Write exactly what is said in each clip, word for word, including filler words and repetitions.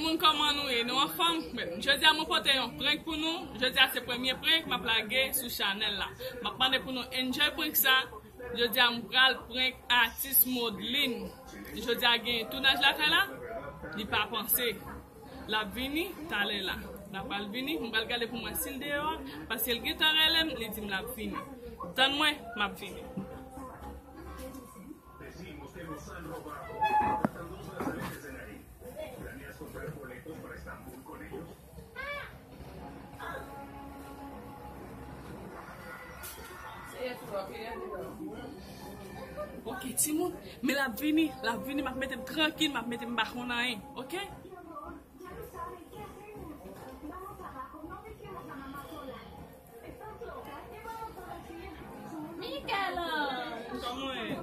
Moun, kòman nou ye? Nou anfòm? Jodi a mwen pote yon prank pou nou. Jodi a se premye prank m ap lage sou chanèl la. M ap mande pou nou enjoy prank sa. Jodi a m pral prank atis Modlin. Jodi a gen tounaj lakay la. Li pa panse. L ap vini talè la. L ap pral vini. M pral gade pou mwen si l deyò a. Paske l gentan rele m, li di m l ap vini. Tann mwen, m ap vini. Decimos que nos han robado. Están dos brazaletes de nariz. ¿Planeas comprar boletos para Estambul con ellos? Ok, timoun, men l ap vini, l ap vini, m ap mete m trankil, m ap mete m pa konn anyen, ok? Michel-Ange! Kòman w ye?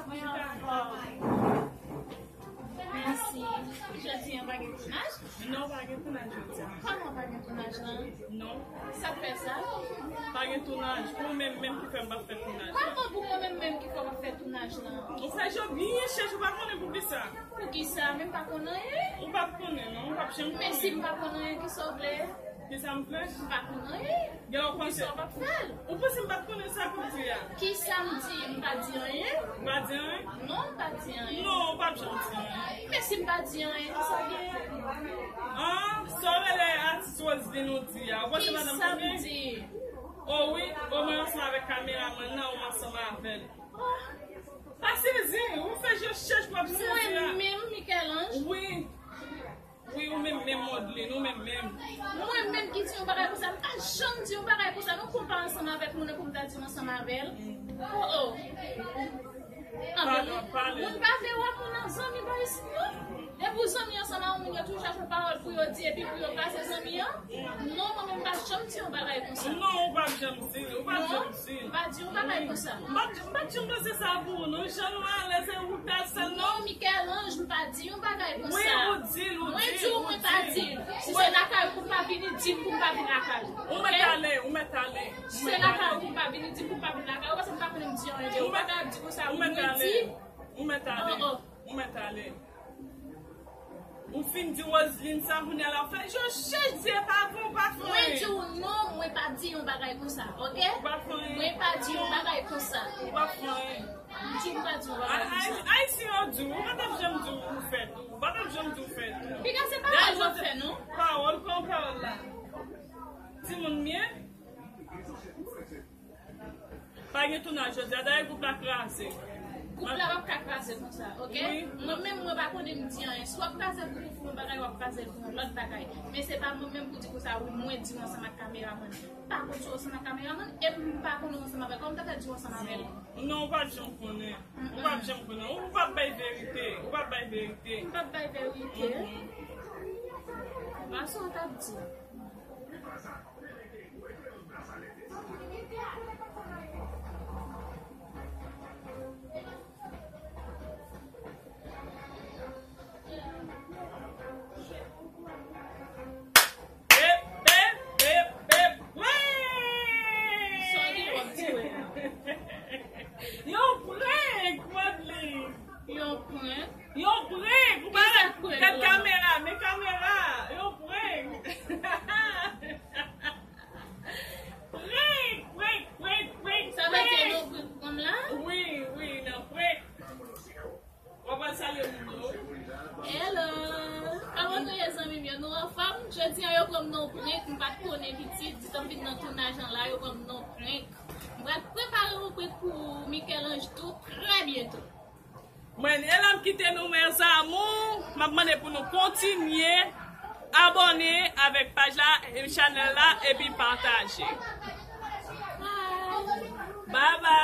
Mwen anfòm. Mèsi. Jodi a pa gen tounaj? Non, pa gen tounaj jodi a. Kòman pa gen tounaj lan? Non. Sa k fè sa? Pa gen tounaj. Pou mwen menm ki fè m pa fè tounaj. Kòman pou mwen menm menm ki fè w pa fè tounaj lan? Ou fè je w byen chèch, ou pa konnen poukisa. Poukisa? Men m pa konn anyen. Ou p ap konnen, non. Ou p ap janm konnen. Men si m pa konn anyen, kisa w vle? Kisa m vle? M pa konn anyen. Gen lè w panse. Kisa w p ap fè l? Ou panse m p ap konnen sa k ou di a? Kisa m di? M pa di anyen. Ou pa di anyen? Non, m pa di anyen. Non, ou p ap janm di anyen. Men si m pa di anyen, kisa w gen? Ah, sa w rele atis Roseline ou di a. Ou panse madanm konnen? Kisa m di? O wi, o mwen ansanm avèk kameramann nan, ou ansanm avè l. Pa sezi, ou fè je w chèch pou w ap sezi a. Mwen menm, Michel-Ange? Wi. Wi, ou menm menm, Modlin, ou menm menm. Mwen menm ki di yon bagay konsa, m pa janm di yon bagay konsa, non, pou m pa ansanm avèk moun nan, pou m ta di m ansanm avè l. Oh, oh. Anben, moun pa vle wè moun nan zanmi bò isit, non. Epi zanmi ansanm a yon moun, yo toujou chache pawòl pou yo di, epi pou yo pase zanmi an. Non, mwen menm m pa janm di yon bagay konsa. Non, ou p ap janm di l, ou p ap janm di l. Non, m pa di yon bagay konsa. M p ap, m p ap janm panse sa pou ou, non. Jan nou alèz, e ou ta sèl, non. Non, Michel-Ange, m pa di yon bagay konsa. Wi, ou di l, ou di l, ou di l. Mwen di w, mwen pa di l. Si se lakay ou pou m pa vini, di m pou m pa vin lakay ou. Ou mèt ale, ou mèt ale. Si se lakay ou pou m pa vini, di m pou m pa vin lakay ou, paske m pa konnen m di anyen de ou. Ou pa ka di konsa, ou mèt ale. Ou mèt ale. Oh, oh. Ou mèt ale. Ou fin di Roseline sa, kounye a la w fè je w chèch, di e pa vre, ou pa fè anyen. Mwen di w non, mwen pa di yon bagay konsa, ok? Ou pa fè anyen. Mwen pa di yon bagay konsa. Ou pa fè anyen. M di w m pa di yon bagay konsa. Ay, ay, ay, si yo di w, ou pa t ap janm di w ou fè tou. Ou pa t ap janm di w fè tou. Piga se pawòl w ap fè, non? Pawòl, pran pawòl la. Timoun m ye. Pa gen tounaj jodi a, dayè gwoup la kraze. Gwoup la p ap ka kraze konsa, ok? Wi. Mwen menm, mwen pa konnen m di anyen. Si w ap kraze gwoup ou fè yon bagay, w ap kraze l pou yon lòt bagay. Men se pa mwen menm pou di konsa, wi, mwen di w ansanm ak kameramann. M pa konn si w ansanm ak kameramann, epi m pa konnen w ansanm avè l. Kòman m ta fè di w ansanm avè l? Non, ou p ap janm konnen. Ou p ap janm konnen. Ou p ap bay verite. Ou p ap bay verite. M p ap bay verite? Mhm. Anson w t ap di. Ep, ep, ep, ep, wee! Sa w gen w ap di wè a? Yon prank, Modlin! Yon prank? Yon prank! Ou pa wè tèt kamera, men kamera! Yon prank! Prank, prank, prank, prank, prank. Sa vle di nou prank kòm la? Wi, wi, nan prank. W ap al salye moun yo. Hello. Kòman nou ye, zanmi m yo? Nou anfòm? Jodi a, yo pran m nan yon prank. M pa t konnen pitit. Di tan m vin nan tounaj an la, yo pran m nan yon prank. M pral prepare yon prank pou Michel-Ange tou, trè byento. Mwen, e la m kite nou, mes amours. M ap mande pou nou kontinye abòne avèk paj la, e chanèl la, epi pataje. Bye bye.